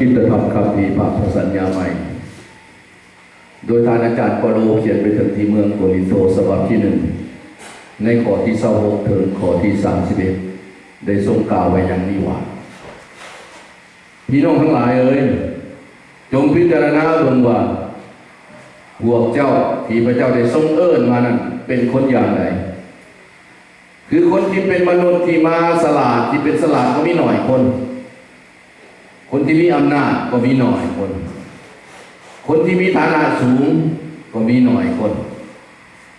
ພິພິທະທຳຄຳພີປາກພັນສັນຍາໃໝ່ ໂດຍທ່ານອາຈານເປາໂລຂຽນໄປເຖິງທີ່ເມືອງໂກລິນໂທ ສະບັບທີໜຶ່ງ ໃນຂໍ້ທີຊາວຫົກເຖິງຂໍ້ທີສາມສິບເອັດ ໄດ້ຊົງກ່າວໄວ້ຢ່າງນີ້ວ່າ, ພີ່ນ້ອງທັງຫຼາຍເອີຍ, ຈົ່ງພິຈາລະນາເບິ່ງວ່າ ພວກເຈົ້າທີ່ພະເຈົ້າໄດ້ຊົງເອີ້ນມານັ້ນເປັນຄົນຢ່າງໃດ? ຄືຄົນທີ່ເປັນມະນຸດທີ່ມາສະຫຼາດ, ທີ່ເປັນສະຫຼາດກໍມີໜ້ອຍຄົນ, ຄົນທີ່ມີອຳນາດກໍມີໜ້ອຍຄົນ, ຄົນທີ່ມີຖານະສູງກໍມີໜ້ອຍຄົນ.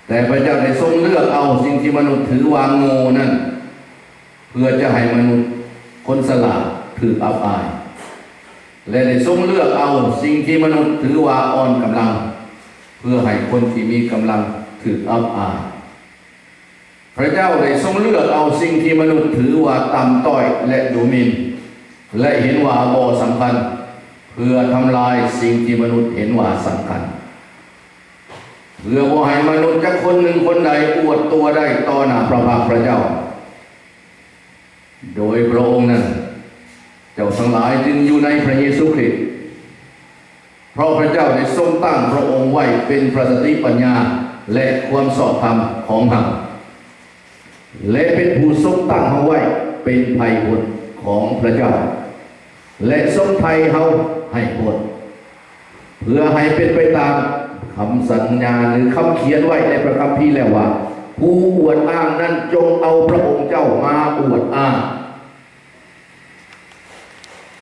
ແຕ່ພະເຈົ້າໄດ້ຊົງເລືອກເອົາສິ່ງທີ່ມະນຸດຖືວ່າໂງ່ນັ້ນ ເພື່ອຈະໃຫ້ມະນຸດຄົນສະຫຼາດຖືກອັບອາຍ, ແລະ ໄດ້ຊົງເລືອກເອົາສິ່ງທີ່ມະນຸດຖືວ່າອ່ອນກຳລັງ ເພື່ອໃຫ້ຄົນທີ່ມີກຳລັງຖືກອັບອາຍ. ພະເຈົ້າໄດ້ຊົງເລືອກເອົາສິ່ງທີ່ມະນຸດຖືວ່າຕ່ຳຕ້ອຍ ແລະ ດູໝິ່ນ ແລະ ເຫັນວ່າບໍ່ສຳຄັນ ເພື່ອທຳລາຍສິ່ງທີ່ມະນຸດເຫັນວ່າສຳຄັນ, ເພື່ອບໍ່ໃຫ້ມະນຸດຈັກຄົນໜຶ່ງຄົນໃດອວດຕົວໄດ້ຕໍ່ໜ້າພະພັກພະເຈົ້າ. ໂດຍພະອົງນັ້ນ ເຈົ້າທັງຫຼາຍຈຶ່ງຢູ່ໃນພະເຢຊູຄຣິດ, ເພາະພະເຈົ້າໄດ້ຊົງຕັ້ງພະອົງໄວ້ເປັນພະສະຕິປັນຍາ ແລະ ຄວາມຊອບທຳຂອງເຮົາ, ແລະ ເປັນຜູ້ຊົງຕັ້ງເຮົາໄວ້ເປັນໄພບຸດຂອງພະເຈົ້າ, ແລະ ຊົງໄຖ່ເຮົາໃຫ້ພົ້ນ, ເພື່ອໃຫ້ເປັນໄປຕາມຄຳສັນຍາ ຫຼື ຄຳຂຽນໄວ້ໃນພະຄຳພີແລ້ວວ່າ, ຜູ້ອວດອ້າງນັ້ນຈົ່ງເອົາພະອົງເຈົ້າມາອວດອ້າງ.